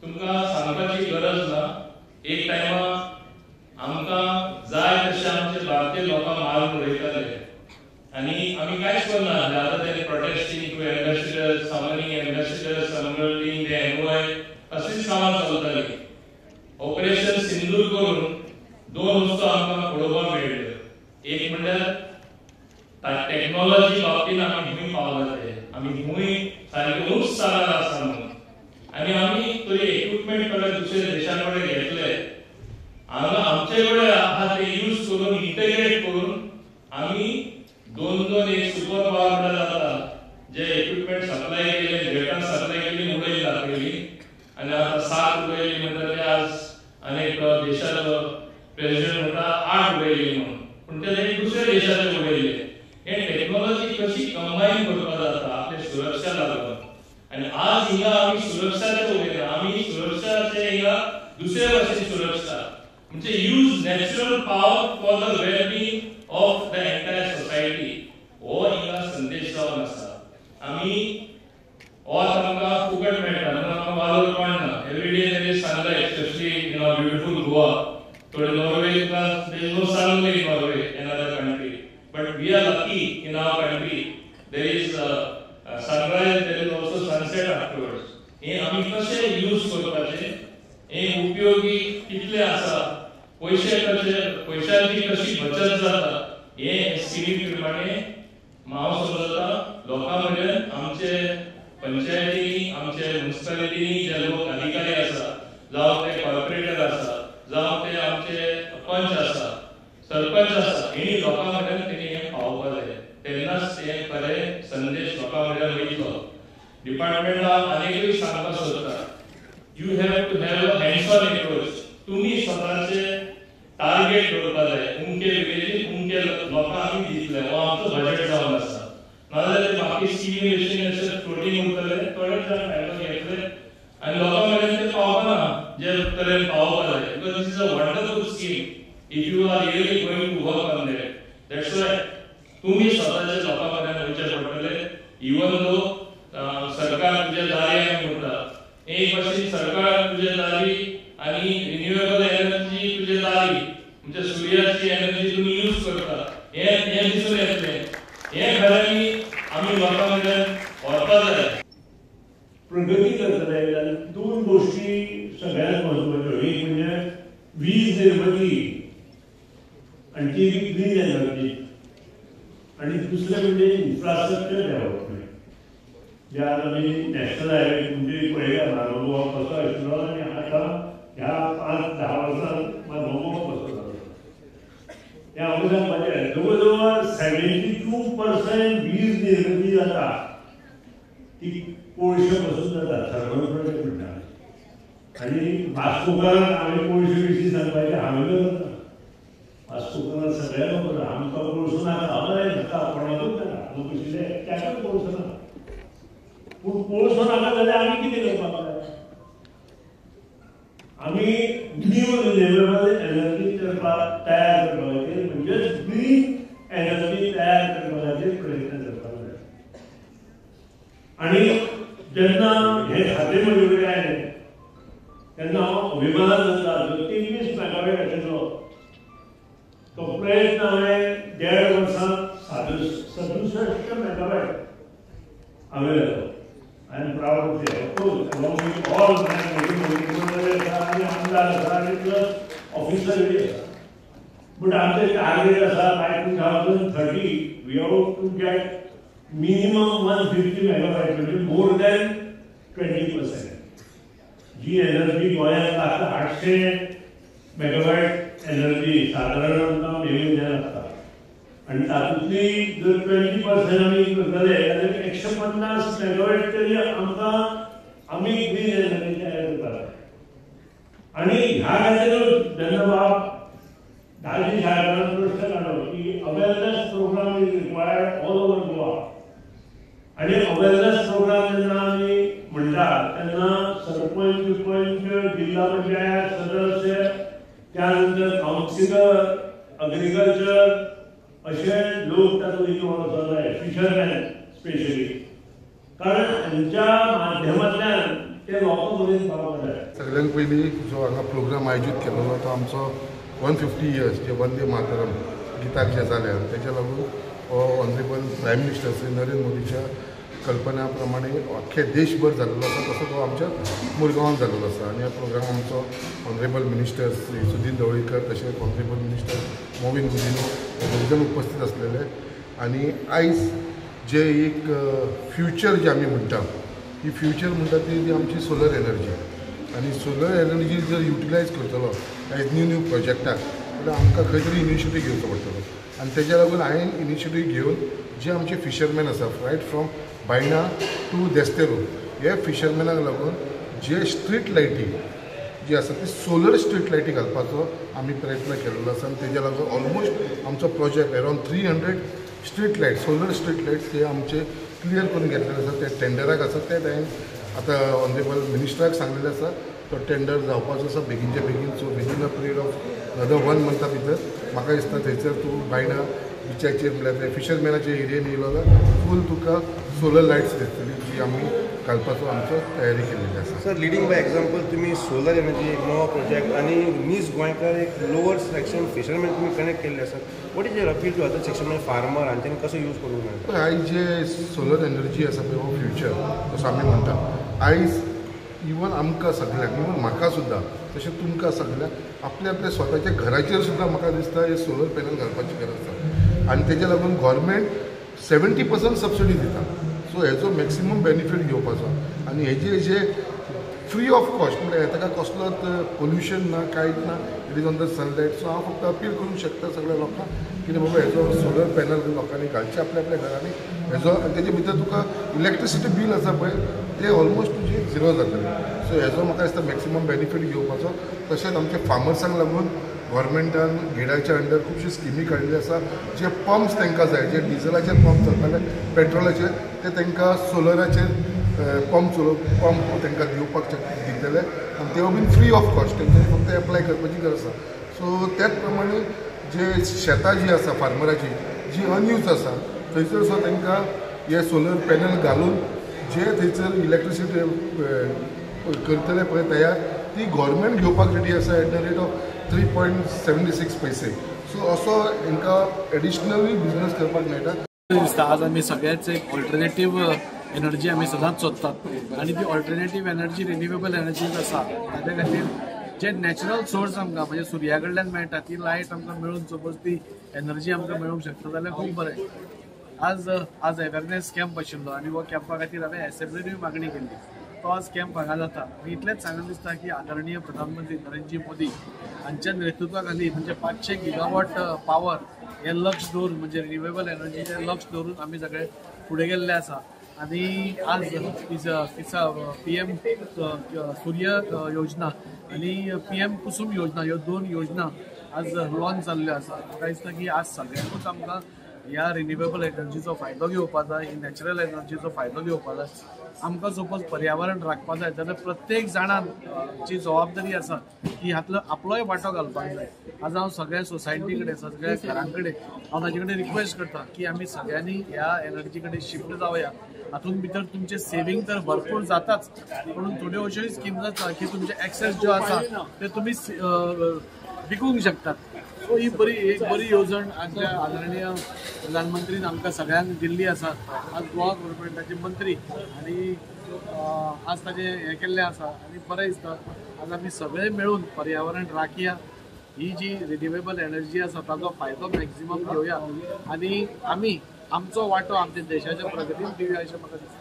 तुमकां सांगपाची गरज ना. एक टायमा आमकां जाय तशें आमचे भारतीय लोकांक मारून उडयताले आनी आमी कांयच करना. आतां ते protesting to ambassador, summoning ambassador, summoning the envoy, असलीच कामां चलताली. ऑपरेशन सिंदूर करून दोन वस्तू आमकां पळोवपाक मेळ्ळ्यो. एक म्हणल्यार टॅक्नॉलॉजी बाबतीन आमी खंय पावला ते, आमी खंय सारके उंच स्थानार आसा म्हणून. आनी आमी तरी इक्विपमेंट कडेन दुसऱ्या देशा कडेन घेतले, हांगा आमचे कडेन आहा ते यूज करून इंटग्रेट करून आमी दोन दोन एक सुपर पावर म्हणल्यार जाता जे इक्विपमेंट सप्लाय केले, जेटां सप्लाय केली, उडयली दाखयली. आनी आतां 7 उडयली म्हणटा ते आज आनी देशाचो प्रेसिडेंट म्हणटा 8 उडयली म्हणून, पूण ते दुसऱ्या देशाचे उडयले. हे टेक्नॉलॉजी कशी कंबायन करपाक जाता आपले सुरक्षा लागून. आनी आज हिंगा आमी सुरक्षाचे उलयना, आमी सुरक्षाचे हिंगा दुसऱ्या भाशेन सुरक्षा म्हणजे use natural power for the wellbeing of the entire society, हो हिंगा संदेश जावन आसा. आमी वत आमकां फुकट मेळटा म्हणून आमकां वालोर कोण ना. Every day there is sunlight, specially in our beautiful Goa. थोडे Norway there is no sun only in Norway and other country, but we are lucky in our country there is sunrise, there is also sunset afterwards. हे आमी कशे use करपाचे, हे उपयोगी कितले आसा, पयशे कशे, पयशांची कशी बचत जाता, हे स्किमी प्रमाणे हांव समजता लोकां मेरेन आमचे पंचायतींनी, आमचे म्युनिसिपालिटींनी जे लोक अधिकारी आसा, जावं ते कॉर्पोरेटर आसा, जावं ते आमचे पंच आसा, सरपंच आसा, हेणी लोकां मेरेन तेणी हें पावोवपा जाय. तेन्नाच ते खरें संदेश लोकां मेरेन वयतलो. डिपार्टमेंटाक आनीकूय सांगपाक सोदता, you have to have a hands on approach. तुमी स्वताचे टार्गेट दवरपा जाय, उमके विलेजीन उमके लोकांक आमी दितले, हो आमचो बजेट जावन आसा. नाजाल्यार ते बाकी स्किमी भशेन अशें फ्लोटींग उरतले, थोडे जाण फायदो घेतले आनी लोकां मेरेन ते पावपाना जे तरेन पावोवपा जाय. Because this is a wonderful scheme if you are really going to work on that. That's why तुमी स्वताचे लोकां मेरेन वयचें पडटलें. इवन दो सरकार तुज्या दारी आमी म्हणटा, एक भाशेन सरकार तुज्या दारी आनी रिन्युएबल एनर्जी तुज्या दारी, म्हणजे सुर्याची एनर्जी तुमी यूज करता, हें दिसून येतलें. हें खऱ्यांनी आमी लोकां मेरेन व्हरपा जाय. प्रगती करतले जाल्यार दोन गोष्टी सगळ्यात म्हत्वाच्यो. एक म्हणजे वीज निर्मिती आनी ती बी क्लीन एनर्जी, आनी दुसरें म्हणजे इन्फ्रास्ट्रक्चर डेव्हलपमेंट. जे आज आमी नॅशनल हायवे म्हणजे पळयल्या, म्हारगो कसो आशिल्लो आनी आतां ह्या 5-10 वर्सांत म्हारगो कसो जालो हें हांव सांगपाचें. जवळ जवळ 72% वीज निर्मिती जाता ती कोळशे पासून जाता, थर्मल प्रोजेक्ट म्हणटा. आनी वास्कोकारांक हांवें कोळशे विशीं सांगपाचें हांवें करना. वास्कोकारांक सगळ्यांक खबर आमकां कोळसो नाका, हय नाका, कोणाकूच नाका, हांगा बशिल्ले एकट्याकूच कोळसो नाका. पूण कोळसो नाका जाल्यार आमी कितें करपाक जाय? आमी न्यू रिन्युएबल एनर्जी करपाक तयार करपा खातीर, म्हणजेच ग्रीन एनर्जी तयार करपा खातीर प्रयत्न करपाक जाय. आनी जेन्ना हें खातें म्हजे कडेन आयलें तेन्ना हांव अभिमानान जाता, जो 23 मेगावॅट आशिल्लो तो प्रयत्न हांवें 1.5 वर्सांत 67 मेगावॅट हांवें जालो. I am proud of it. Of course, along with all my मंत्रीमंडळ आसा आनी आमदार आसा आनी प्लस ऑफिसर बी आसा. बट आमचें टार्गेट आसा by 2030 we have to get minimum 150 megawatt, म्हणजे मोर दॅन 20%. जी एनर्जी गोंयांत लागता 800 मेगावॅट एनर्जी सादारण आमकां मे म्हयन्यान लागता, आनी तातूंतली जर 20% आमी करतले जाल्यार 150 मेगावॅट तरी आमकां आमी ग्रीन एनर्जी तयार करपाक जाय. आनी ह्या खातीर जेन्ना बाब दाजी साहेबान प्रश्न काडलो की awareness programme is required all over Goa, आनी अवेरनेस प्रोग्राम जेन्ना आमी म्हणटा तेन्ना सरपंच, पंच, जिल्हा पंचायत सदस्य, त्यानंतर कावन्सिलर, अग्रिकल्चर अशे लोक तातूंत इनवॉल्व आसपाक जाय, फिशरमॅन स्पेशली, कारण हांच्या माध्यमांतल्यान ते लोकां मेरेन पावपाक जाय. सगळ्यात पयलीं जो हांगा प्रोग्राम आयोजीत केलेलो तो आमचो 150 इयर्स जे वंदे मातरम गिताक जे जालें आनी तेज्या लागून हो honourable prime minister Shri Narendra मोदीच्या कल्पना प्रमाणे अख्खे देशभर जाल्लो आसा, तसो तो आमच्या मुरगांवान जाल्लो आसा. आनी ह्या प्रोग्राम आमचो ऑनरेबल मिनिस्टर श्री सुदीन ढवळीकर तशेंच ऑनरेबल मिनिस्टर मॉविन गुदिन्हो हे दोग जाण उपस्थित आसलेले. आनी आयज जे एक फ्युचर जे आमी म्हणटा, ही फ्युचर म्हणटा ती आमची सोलर एनर्जी. आनी सोलर एनर्जी जर युटिलायज करतलो आयज न्यू न्यू प्रोजेक्टाक जाल्यार आमकां खंय तरी इनिशिएटीव घेवचो पडटलो. आनी तेज्या लागून हांवें इनिशिएटीव घेवन जे आमचे फिशरमॅन आसा right from Baina two Desterro हे फिशरमॅनाक लागून जे स्ट्रीट लायटी जी आसा ती सोलर स्ट्रीट लायटी घालपाचो आमी प्रयत्न केल्लो आसा. आनी तेज्या लागून ऑलमोस्ट आमचो project around 300 street light, solar street lights हे आमचे क्लियर करून घेतलेले आसा. ते टेंडराक आसा, ते हांवें आतां ऑनरेबल मिनिस्टराक सांगलेलें आसा, तो टेंडर जावपाचो आसा बेगीनच्या बेगीन. So within a period of another 1 मंथा भितर म्हाका दिसता थंयसर तूं बायणा बिचाचेर म्हणल्यार ते फिशरमॅनाच्या एरियेन येयलो जाल्यार फूल तुका सोलर लायट्स दिसतली जी आमी घालपाचो आमचो तयारी केलेली आसा. सर, लिडींग बाय एग्जाम्पल तुमी सोलर एनर्जी एक नवो प्रोजेक्ट आनी नीज गोंयकार एक लोअर सेक्शन फिशरमॅन तुमी कनेक्ट केल्ले आसा. What is your appeal to other section farmer हांच्यांनी कसो यूज करूंक मेळटा? आयज जे सोलर एनर्जी आसा पळय हो फ्युचर असो आमी म्हणटा. आयज इवन आमकां सगळ्यांक, इवन म्हाका सुद्दां तशें तुमकां सगळ्यांक आपल्या आपल्या स्वताच्या घराचेर सुद्दां म्हाका दिसता हे सोलर पॅनल घालपाची गरज आसा. आनी तेज्या लागून गव्हर्मेंट 70% सबसिडी दिता. सो हेजो मॅक्सिमम बेनिफीट घेवपाचो आनी हेजे जे फ्री ऑफ कॉस्ट म्हणल्यार ताका कसलोच पोल्युशन ना, कांयच ना, it is on the sunlight. So हांव फक्त अपील करूंक शकता सगळ्या लोकांक कितें बाबा हेजो सोलर पॅनल लोकांनी घालचे आपल्या आपल्या घरांनी हेजो. आनी तेजे भितर तुका इलेक्ट्रिसिटी बील आसा पळय ते ऑलमोस्ट तुजें झिरो जातलें. सो हेजो म्हाका दिसता मॅक्सिमम बेनिफीट घेवपाचो. तशेंच आमच्या फार्मर्सांक लागून गव्हर्मेंटान गेडाच्या अंडर खुबश्यो स्किमी काडिल्ल्यो आसा. जे पंप्स तांकां जाय, जे डिजलाचेर पंप चलताले, पेट्रोलाचेर, ते तांकां सोलराचेर पंप तांकां दिवपाक दितले आनी त्यो बीन फ्री ऑफ कॉस्ट, तेंच्यांनी फक्त एप्लाय करपाची गरज आसा. सो त्याच प्रमाणे जे शेतां जी आसा फार्मराची जी अनयूज आसा थंयसर सुद्दां तांकां हे सोलर पॅनल घालून जे थंयसर इलेक्ट्रिसिटी करतले पळय तयार ती गव्हर्मेंट घेवपाक रेडी आसा at the rate of 3.76 पैसे. सो असो हांकां एडिशनली बिजनस करपाक मेळटा. दिसता आज आमी सगळ्याच एक ऑल्टरनेटीव एनर्जी आमी सदांच सोदतात आनी ती ऑल्टरनेटीव एनर्जी रिन्युएबल एनर्जी आसा. ताज्या खातीर जे नॅचरल सोर्स आमकां म्हणजे सुर्या कडल्यान मेळटा ती लायट आमकां मेळून सपोज ती एनर्जी आमकां मेळूंक शकता जाल्यार खूब बरें. आज आज अवेरनेस कॅम्प आशिल्लो आनी हो कॅम्पा खातीर हांवें एसेंब्लीनूय मागणी केल्ली. तो आज कॅम्प हांगा जाता. आनी इतलेंच सांगून दिसता की आदरणीय प्रधानमंत्री नरेंद्र मोदी हांच्या नेतृत्वा खाली म्हणजे 500 गिगावॉट पावर हे लक्ष दवरून म्हणजे रिन्युएबल एनर्जीचें लक्ष दवरून आमी सगळे फुडें गेल्ले आसा. आनी आज PM सूर्य योजना आनी PM Kusum योजना ह्यो दोन योजना आज लॉन्च जाल्ल्यो आसा. म्हाका दिसता की आज सगळ्यांकूच आमकां ह्या रिन्युएबल एनर्जीचो फायदो घेवपा जाय, ही नॅचरल एनर्जीचो फायदो घेवपा जाय. आमकां सपोज पर्यावरण राखपा जाय जाल्यार प्रत्येक जाणान जी जबाबदारी आसा की हातलो आपलोय वांटो घालपाक जाय. आज हांव सगळ्या सोसायटी कडेन, सगळ्या घरां कडेन हांव ताजे कडेन रिक्वेस्ट करता की आमी सगळ्यांनी ह्या एनर्जी कडेन शिफ्ट जावया. हातूंत भितर तुमचें सेवींग तर भरपूर जाताच, पूण थोड्यो अश्योय स्किम्स आसा की तुमचे एक्सेस ज्यो आसा ते तुमी विकूंक शकतात. सो ही बरी एक बरी येवजण आमच्या आदरणीय प्रधानमंत्रीन आमकां सगळ्यांक दिल्ली आसा. आज गोवा गव्हर्मेंटाचे मंत्री आनी आज ताजें हें केल्लें आसा आनी बरें दिसता. आज आमी सगळे मेळून पर्यावरण राखया, ही जी रिन्युएबल एनर्जी आसा ताजो फायदो मॅक्झिमम घेवया आनी आमी आमचो वांटो आमच्या देशाच्या प्रगतीन दिवया अशें म्हाका दिसता.